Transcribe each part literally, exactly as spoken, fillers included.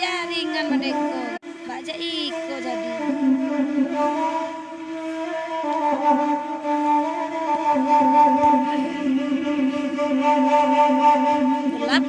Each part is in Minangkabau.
Jaringan madeko. Bak jak iko jadi. Gelap.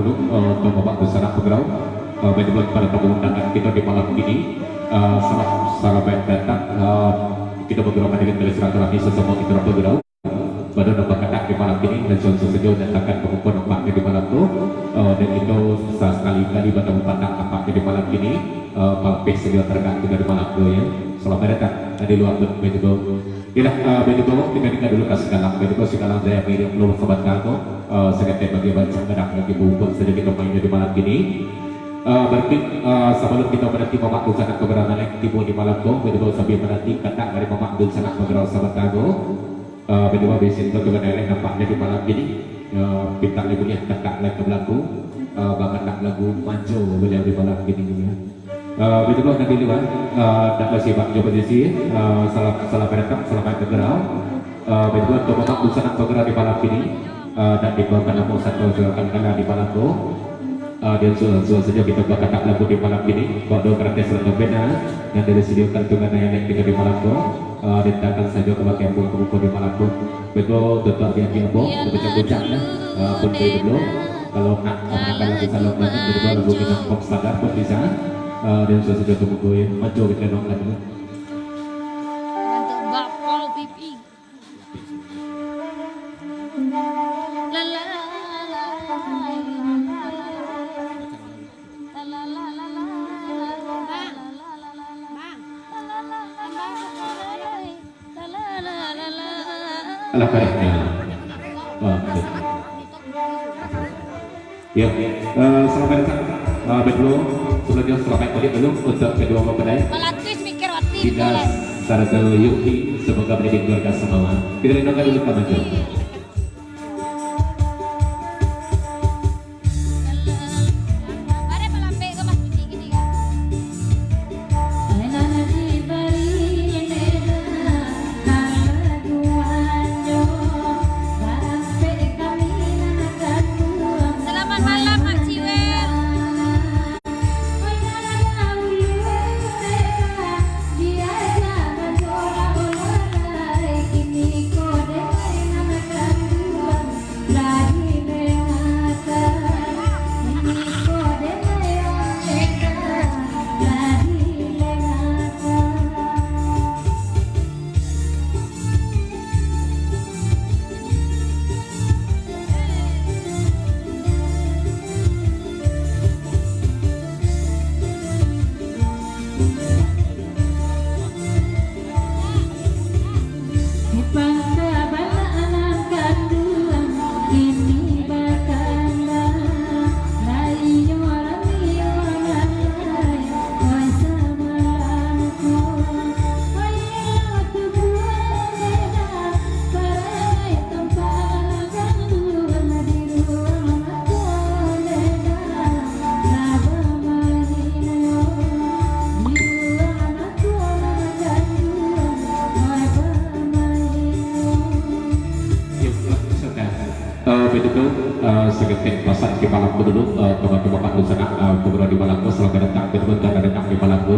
Eh, untuk Bapak Dunsanak Pagurau, eh, bagi buat para tamu undangan kita di malam ini, eh, salam, salam datang, eh, kita bergurau dengan tali silaturahmi sesama kita orang Pagurau. Pada nampak katak di malam ini, dan suatu saja datangkan pemukul nampaknya di malam tu, eh, dan kita sekali-kali bertemu patang nampaknya di malam ini, eh, palpih saja tergak kita di malam tu, ya. Selamat datang, eh, di luar tu, begitu. Iyolah, eh, baitu, tinggal-tinggal dulu ka Sigalang. Baitu, Sigalang Jaya Miriam Lur sabanta ko, eh, saketek bagi bancah gadang lagi bubuk sajo kito main di malam kini. Eh, berarti, eh, sabalum kito mananti Mamak Dunsanak Pagurau nan lain tibo di malam ko, baitu, sambil mananti katak dari Mamak Dunsanak Pagurau sabanta ko, eh, baitu, bisi tu kito nan lain nampaknyo di malam kini. Eh, pintak lai buliah katak lai ka balaku, eh, bakatak lagu Manjo baliau di malam kini. Eh, baitu, nan di lua, eh, dak basibak jo posisi, eh, salam, salam datang, salam datang Pagurau. Eh, baitu, untuk Mamak Dunsanak Pagurau di malam kini, eh, dak dibaokan namo sato jo kan kala di malam tu. Eh, di unsur-unsur sajo kito bakatak lagu di malam kini, kok do gratis lagu bena, nan disediakan tu kan yang kito di malam tu, eh, ditangkan sajo ka bagian buku-buku di malam tu. Baitu, tutup di akhir apo, dibaca puncak lah. Eh, pun baitu dulu. Kalau nak, eh, nak lagu salon banyak, jadi lagu Minang Pop Standar pun bisa. Eh, dan sudah sudah tunggu ya. Maju kita dong lagu. Untuk bakpao pipi. La, la, la, la, la. Alah, karehnya. Ah, ya. Ya, eh, selamat datang. Ah, betul. Sebelumnya, selamat balik dulu untuk kedua mempelai. Malah twist mikir hati. Dinas Sarto Yuki, semoga menjadi keluarga semawa. Kita rindukan dulu, Pak Manjo. Selamat malam, Mak Ciwel. Eh, begitu, eh, saketek pasan ka malam ko dulu, eh, ka Bapak Dunsanak, eh, Pagurau di malam ko, selamat datang, betul, selamat datang di malam ko.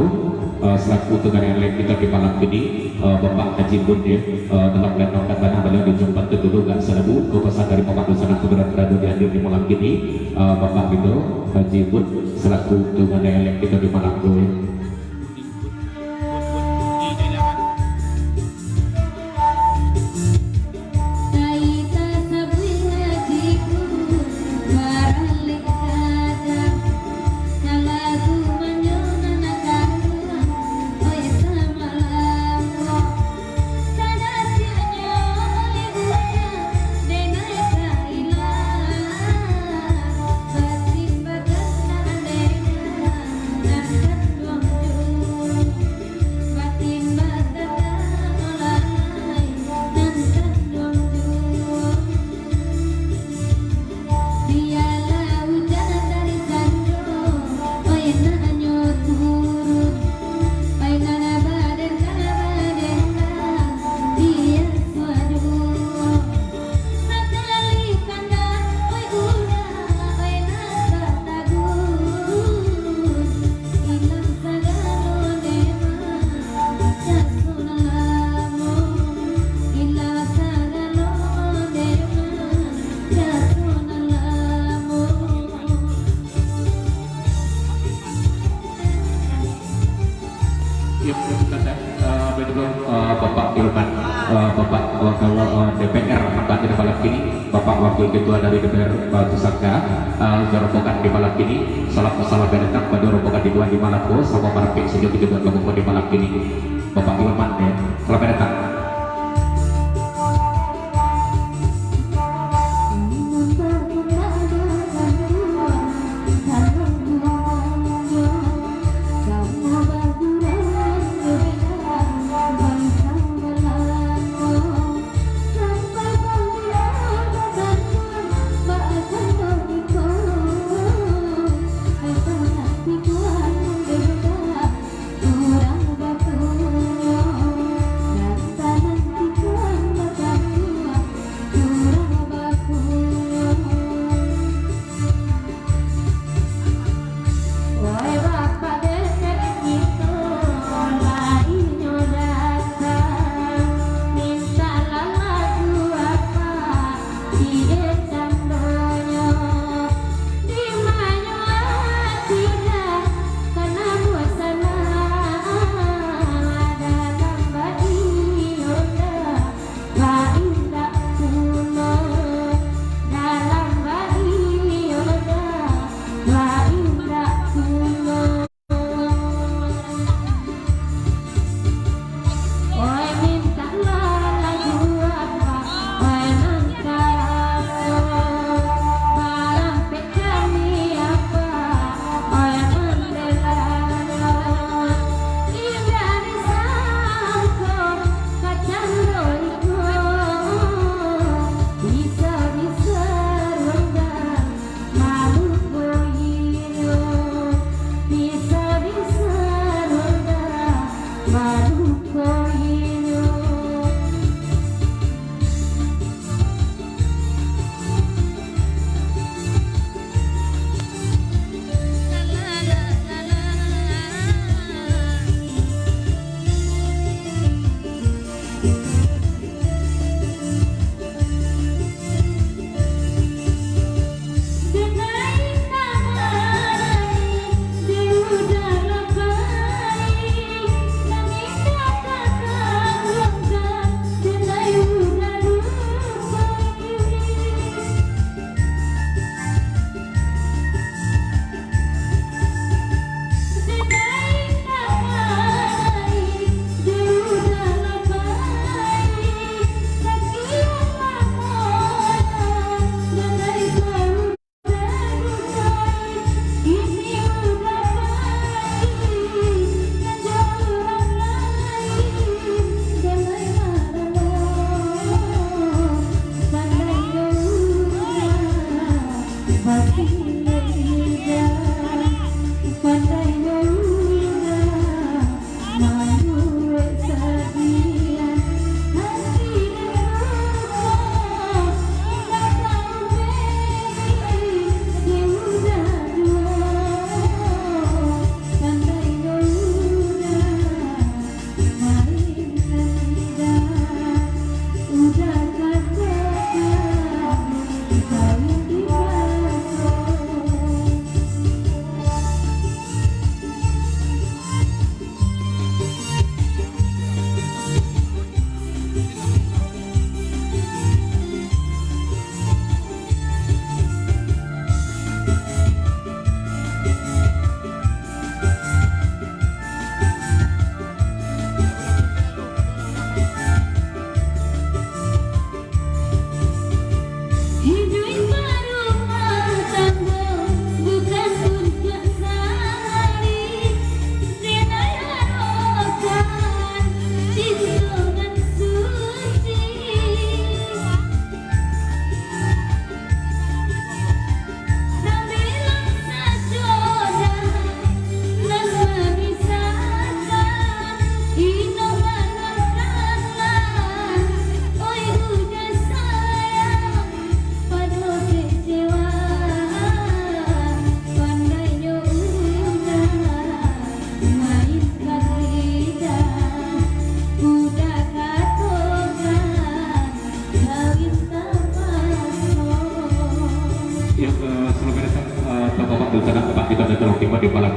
Eh, selaku tunggangan lain kito di malam kini, eh, Bapak Haji Bun, ya, eh, dalam lenongkan tanah baliau di Jombang tu dulu, agak salalu, ko pasan dari Bapak Dunsanak Pagurau nan hadir di malam kini, eh, Bapak kito, Haji Bun, selaku tunggangan lain kito di malam ko, ya. Eh, betul, eh, Bapak Ilman, eh, Bapak Wakil, eh, D P R, nampaknya di malam kini, Bapak Wakil Ketua dari D P R, eh, Pusaka, eh, rombongan di malam kini. Salam, salam datang pada rombongan di luar di malam ko, sama marampik sajo kita buat rombongan di malam kini. Bapak Ilman, ya, selamat datang.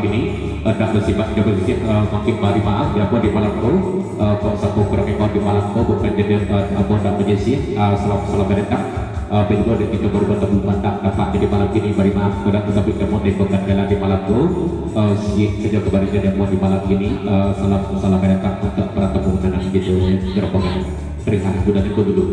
Ini, eh, ndak basifat, ndak basifat, eh, makin bari maaf, di apo di malam ko, eh, kok sampai kurang imbau di malam ko, bukan jadi, eh, apo ndak basifat, eh, salam, salam datang, eh, apo juo dek kito baru batamu pandak dapat jadi malam kini, bari maaf, kada tatapi kamu di bukan jalan di malam ko, eh, si, sajo kabari jadi apo di malam kini, eh, salam, salam datang untuk para tamu undangan gitu, ya, rombongan. Terima kasih, sudah itu dulu.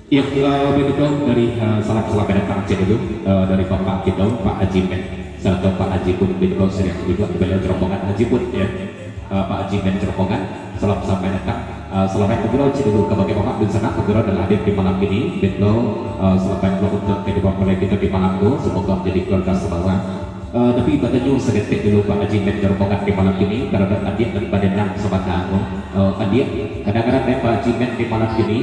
Ya, eh, begitu dari, eh, salam selamat datang cek dulu, eh, dari Bapak kita, Pak Haji Men, serta Pak Haji Bun, begitu sering juga beliau rombongan Haji Bun, ya. Eh, Pak Haji Men rombongan, salam selamat datang. Eh, selamat bergurau cek dulu kepada Bapak dan sanak bergurau dan hadir di malam ini. Begitu, eh, selamat bergurau untuk kehidupan kita di malam tu. Semoga menjadi keluarga sebawa. Eh, tapi batanyo saketek dulu Pak Haji Men rombongan di malam ini terhadap adiak dan badenang sabana. Eh, adiak, kadang-kadang dari Pak Haji Men di malam ini,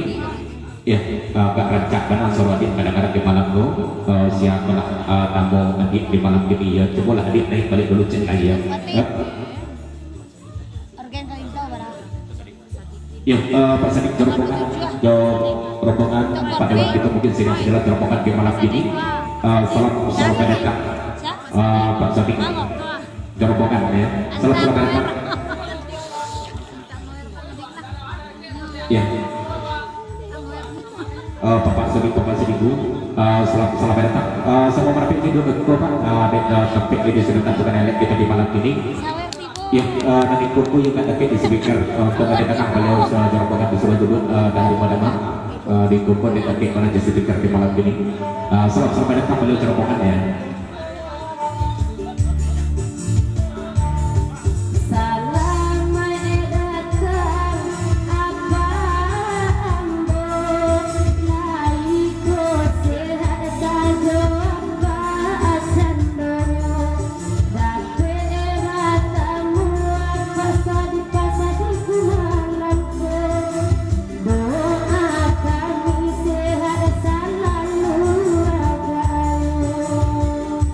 ya, eh, agak rancak bana suaro adiak kadang-kadang di malam tu. Eh, siapalah, eh, namo adiak di malam ini, ya? Cubolah adiak naik balik dulu cek lah, ya. Eh, Organ Koinfo bara? Ya, eh, Pak Sadik, jo rombongan, jo rombongan, Pak Dewan kita mungkin sidang sejalan jo rombongan di malam ini. Eh, salam, selamat datang. Eh, Pak Sadik, jo rombongan, ya. Salam, selamat datang. Ya. Eh, Bapak Sadik, Bapak Sadik, Bu. Eh, salam, selamat datang. Eh, sama marapi di dua Pak. Eh, dek, eh, sampai di sudah tentukan elek kita di malam ini. Ya, eh, nanti pun yang nak dekat di speaker, eh, untuk ada datang beliau, eh, jo rombongan di sudah duduk, eh, dari mana, eh, di kumpul di dekat mana di speaker di malam ini. Eh, salam, selamat datang beliau jo rombongan, ya. Salamaik datang, Apa ambo, nalika sehat sajo, Apa candonyo, dapek batamu, Apa sadi-pasadi malam ko. Doa kami sehat salalu, Apa ayo.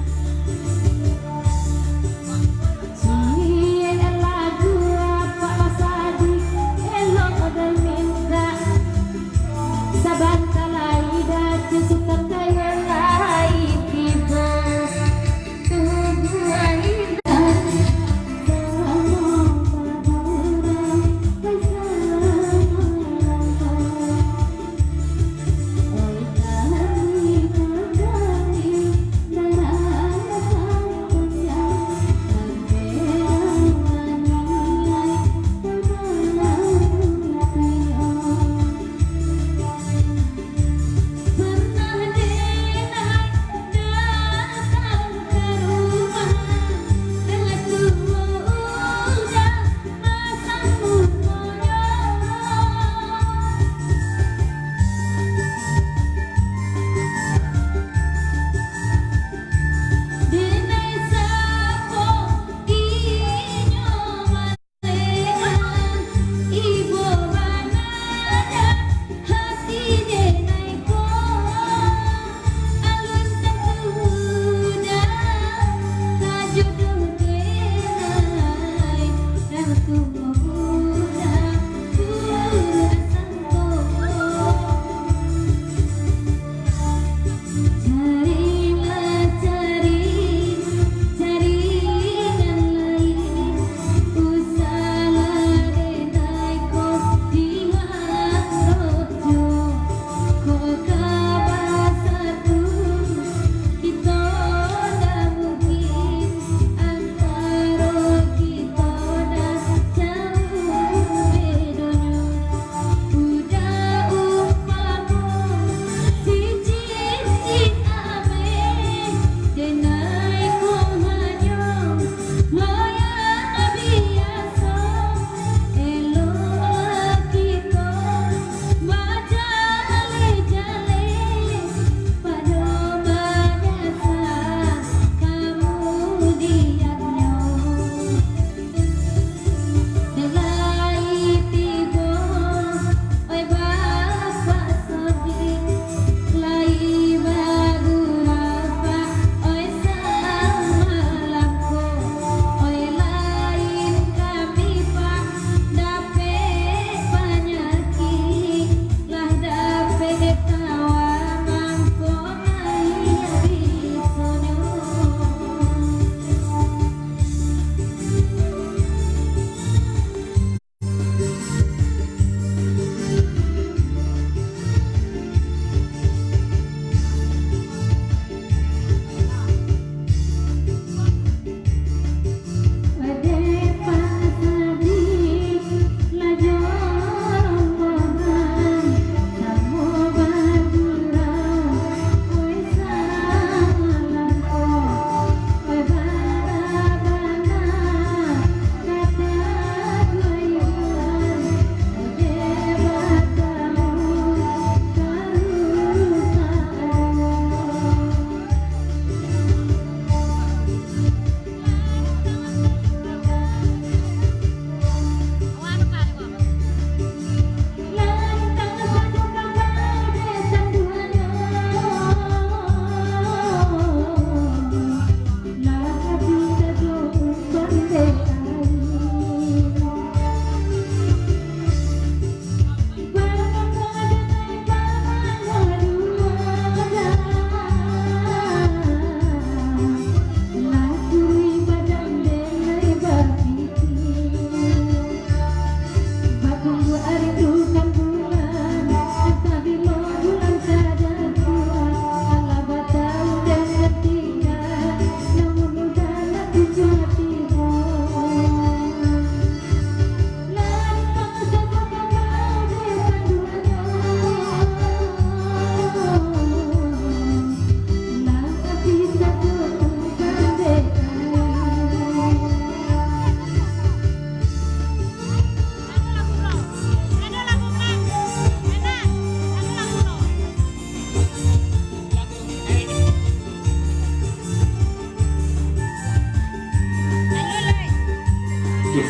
Oi,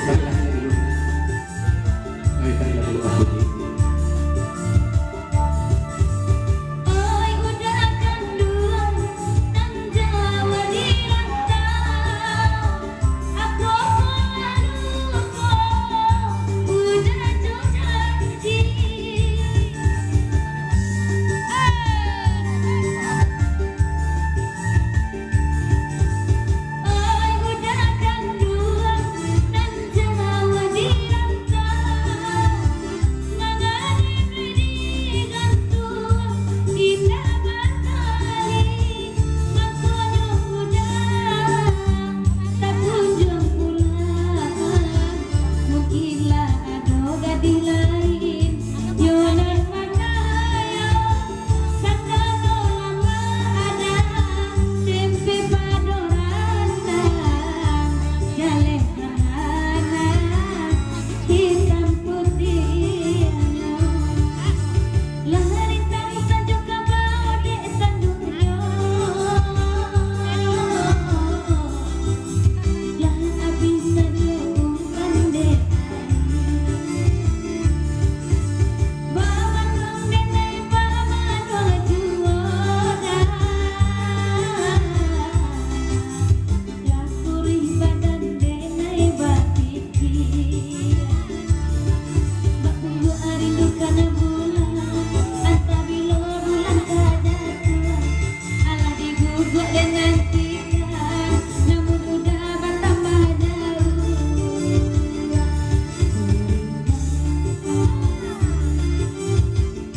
uda kanduang nan jauah di rantau, apo kok lupo, uda jo janji. Oi, uda kanduang nan jauah di rantau, mangareh di gantuang indak batali, makonyo uda takunjuang pulang. Mungkinlah ado gadih lain, yo nan makayo. Sakano lambah adat, tempe pado randang, jaleh tahanan, hitam putiahnyo. Lah rintang sajo ka baodek tanduaknyo. Lah abih sajo umpan dek. Bawanung denai bamanuang juo dah. Lah kurih badan denai bapikia. Bak tunjuak rindu kana bulan, antah bilo bulan ka jatuah. Alah diguguak dengan tikar, namun uda batambah jauah.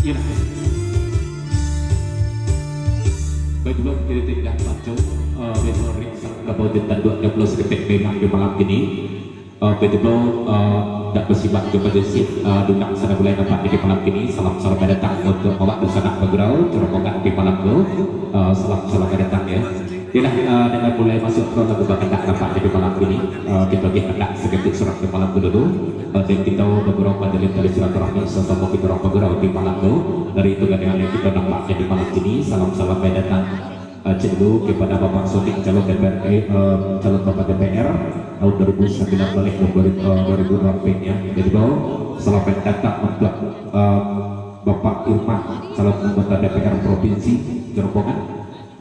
Iyolah. Baik, dulu kita tidak baca, eh, memori kabau di tanduak dua puluh seketek memang di malam kini. Eh, betul, eh, dak basibat jo pajesik, eh, dunang sana bulai nampak di malam kini. Salam, salam datang untuk awak di sanak bagurau, jo rombongan di malam tu. Eh, salam, salam datang, ya. Yalah, eh, dengan mulai masuk ke lagu bakandak nampak di malam kini. Eh, kita agih kandak saketek surang di malam tu dulu. Eh, dan kita bagurau majalin tali silaturahmi sasamo kita urang bagurau di malam tu. Dari itu, gadang kita nampak di malam kini. Salam, salam datang. Eh, cek dulu kepada Bapak Sodik, calon D P R, eh, calon Bapak D P R tahun dua ribu sembilan belas dan dua ribu, eh, dua ribu dua puluh empat ya. Jadi, bro, selamat datang untuk, eh, Bapak Irman, calon anggota D P R Provinsi Jombang.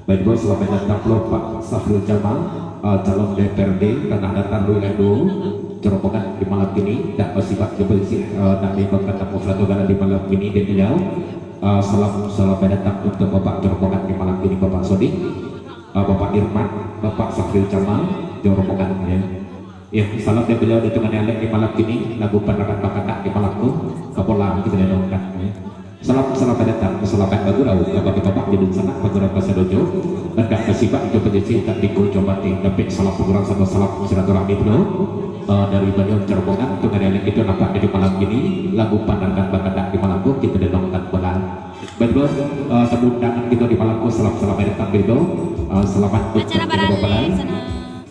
Baik, bro, selamat datang pulo Pak Sahrul Jamal, eh, calon D P R D Tanah Datar Wilayah dua, Jombang di malam ini. Dak basibat jo pajesik, eh, dak maimbangkan tamu satu gala di malam ini, dan beliau. Ah, salam, salam datang untuk Bapak jo rombongan di malam ini, Bapak Sodik, ah, Bapak Irman, Bapak Safril Jamal, jo rombongan, ya. Ya, salam dari beliau, datangan yang lain di malam ini, lagu Pandangan Bakandak di malam tu, kapola kita dengarkan, ya. Salam, salam datang, selamat bagurau, kepada Bapak di sana, bagurau ka sadojo, hendak basibat jo pajesik, hendak dikuncung batin, tapi salam bagurau sama salam silaturahmi dulu. Ah, dari beliau jo rombongan, tu dari yang itu nampak di malam ini, lagu Pandangan Bakandak di malam tu, kita dengarkan pulang. Baik, bro, eh, tamu undangan kita di malam ko, salam, selamat datang, bro. Eh, selamat untuk Acara baralek, balai. Sana.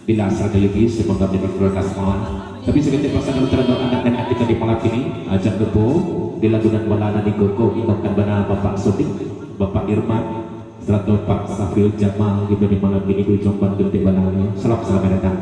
Bila asa ada lagi, semoga menjadi prioritas malam. Tapi seketek pasangan terhadap anak dan anak kita di malam ini, eh, jangan lupa, di lagu dan bala nan dikoko, imbangkan bana Bapak Sodik, Bapak Irman, serato Pak Safril Jamal, kita di malam ini, di ujung bantu di bala. Salam, selamat datang.